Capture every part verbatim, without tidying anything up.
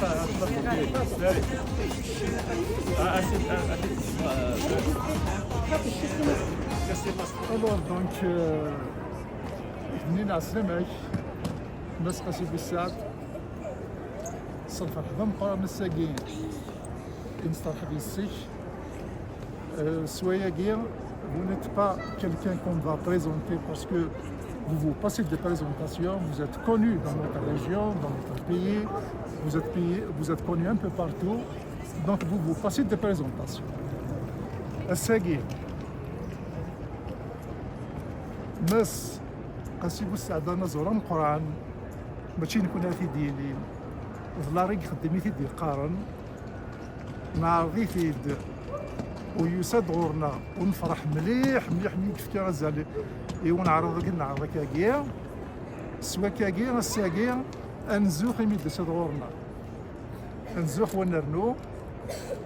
Alors, donc, euh, Nina Slimek, Mass Qasim Boussaid, s lferḥ d ameqqran ass-agi i nesteṛḥeb yes-k. Euh, s wayagi, vous n'êtes pas quelqu'un qu'on va présenter parce que vous vous passez des présentations, vous êtes connu dans notre région, dans notre pays, vous êtes, payé, vous êtes connu un peu partout, donc vous vous passez des présentations. Ass-agi, Mass Qasim Boussaid d anaẓur ameqqran, mačči nekkni ara t-id-yinin, d Larry i ixeddem i t-id-yeqqaren, neɛreḍ-it-id u yusa-d ɣur-neɣ, u nefreḥ mliḥ mliḥ mi yefka azal i uneɛruḍ-agi, neɛreḍ akkagi. S wakkagi, ass-agi, ad nzux imi d-tusa-d ɣur-neɣ. Ad nzux wa nernu,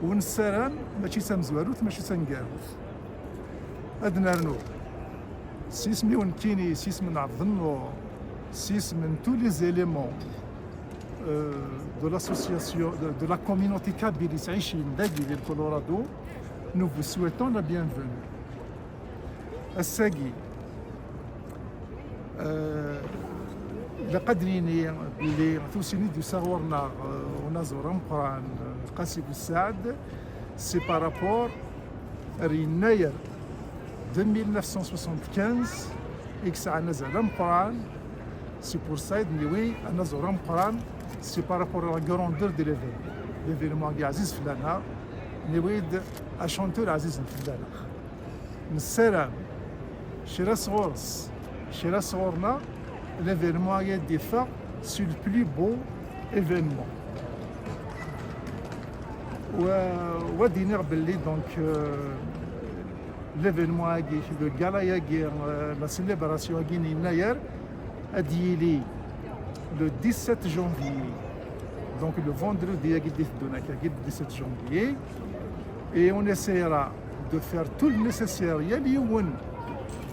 u nessaram mačči d tamezwarut, mačči d taneggarut. Ad nernu s yisem-iw nekkini, s yisem n Ɛebdennur, s yisem n tous les éléments, euh, de l'association, de, de la communauté kabyle yettɛicin dagi di Colorado, nous vous souhaitons la bienvenue. Ass-agi, euh, ilaq ad d-nini belli tusin i d-yusa ɣur-neɣ, euh, unaẓur ameqqran, euh, Qasim Boussaid, c'est par rapport ar yennayer de mille neuf cent soixante-quinze i yesɛan azal ameqqran. C'est pour ça i d-newwi anaẓur ameqqran, c'est par rapport à la grandeur de l'événement. L'événement-agi ɛziz fell-aneɣ, newwi-d achanteur ɛzizen fell-aneɣ. Nessaram kra sɣur-s, kra sɣur-neɣ, l'événement-agi ad d-iffeɣ, c'est le plus beau événement. Wa, wa d-iniɣ belli, donc, euh, l'événement-agi, le gala-agi, euh, la célébration-agi n yennayer, ad yili le dix-sept janvier, donc le vendredi-agi d-iteddun akkagi, le dix-sept janvier, et on essaiera de faire tout le nécessaire, yal yiwen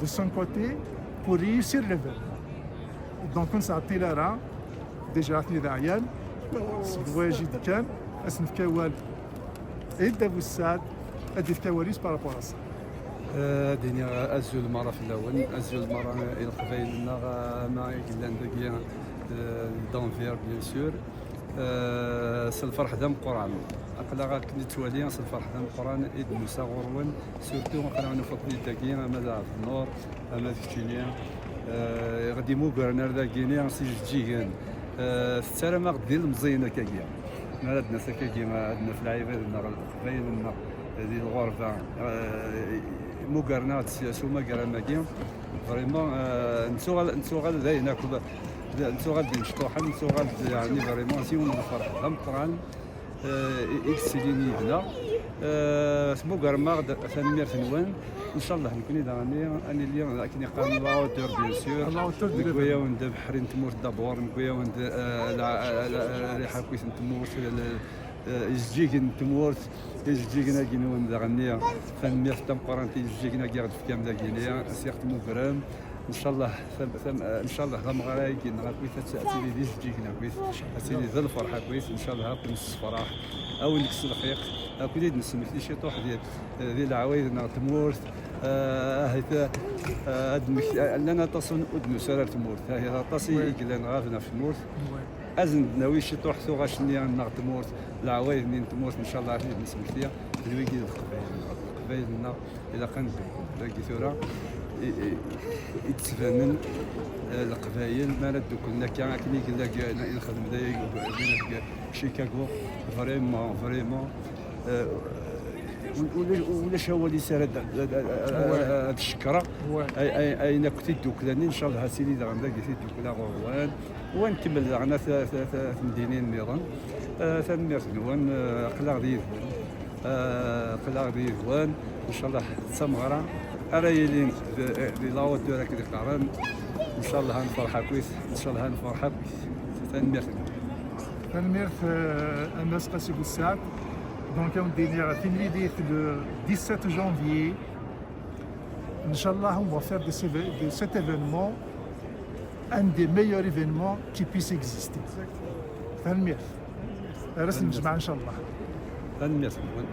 de son côté, pour réussir l'événement. Donc, ur nettɛeṭṭil ara, déjà atni d aɛyan seg voyage i d-kkan, ad s-nefk awal i Dda Bussaɛd, ad d-yefk awal-is par rapport à ça. Ad iniɣ azul mara fell-awen, azul mara i leqbayel-nneɣ, ama i yellan dagi, euh, d'Anvers, bien sûr. Euh, s lferḥ d ameqqran. Aql-aɣ akken nettwali, s lferḥ d ameqqran i d-nusa ɣur-wen, surtout aql-aɣ nufa-ken-id dagi, ama d Ɛebdennur, ama d keččini. Euh, i ɣ-d-imugren ar dagini s ijeǧǧigen. Euh, tettaram-aɣ-d d ilemẓiyen akkagi. Mi ara d-nas akkagi, ad naf lɛibad-nneɣ, leqbayel-nneɣ di lɣerba, euh, mugren-aɣ-d s, s umager am wagi. Vraiment, euh, nettuɣal, nettuɣal d ayen akk, d, nettuɣal d imecṭuḥen, nettuɣal d, yeɛni, vraiment, s yiwen n lferḥ d ameqqran, euh, i, i yettilin yid-neɣ. Euh, tmugerem-aɣ-d, tanemmirt-nwen. Ncallah, nekkni daɣen ad nili akken iqqaren à la hauteur, bien sûr. À la hauteur de l'événement. Newwi-awen-d abeḥri n tmurt d'abord, newwi-awen-d, euh, la, la, la, rriḥa akkit n tmurt, la, eh, ijeǧǧigen n tmurt, ijeǧǧigen-agi-nwen daɣen-nni, tanemmirt tameqqrant i ijeǧǧigen-agi i ɣ-d-tefkam dagini, s i ɣ-tmugrem. Ncallah, tam-, tam-, eh, ncallah tameɣra-agi-nneɣ akkit ad t-, ad tili d ijeǧǧigen akkit, ad tili d lferḥ akkit, ncallah ad ken-nessefraḥ, ad wen-nekkes lxiq, akkit i d-nesmekti ciṭuḥ di, di leɛwayed-nneɣ n tmurt, eh, ahit, eh, ad nek-, eh, llan aṭas ur d-nusi ara ar tmurt, ahit aṭas i, i yellan ɣaben ɣef tmurt. Ad sen-d-nawi ciṭuḥ tuɣac-nni nneɣ n tmurt, leɛwayed-nni n tmurt, ncallah, ad t-id-nesmekti. D wigi d leqbayel-nneɣ. Leqbayel-nneɣ ilaq ad neddu dagi tura, i, i, i d-ttbanen, eh, leqbayel, mi ara dduklen akka, akken i yella deg, i nexdem dagi deg Chicago, vraiment, vraiment, eh, ulac, ulac awal-is ara d, d, d, d, ad cekkreɣ. Ay, ay, ayen akk tiddukla-nni, ncallah, ad tili daɣen dagi tiddukla ɣur-wen. Wa nkemmel daɣen at, at, at, at temdinin nniḍen. Eh, tanemmirt-nwen, eh, aql-aɣ d yid-wen. Eh, aql-aɣ d yid-wen. Ncallah d tameɣra ara yilin d, di la hauteur akken i qqaren. Ncallah ad nefreḥ akkit, ncallah ad nefreḥ akkit. Tanemmirt-nwen. Tanemmirt, eh, a Mass Qasim Boussaid. Donc, ad wen-d-iniɣ timlilit le dix-sept janvier. Ncallah, on va faire de ce, de cet événement un des meilleurs événements qui puisse exister. Tanemmirt. Ar ass n ljemɛa, ncallah. Tanemmirt-nwen.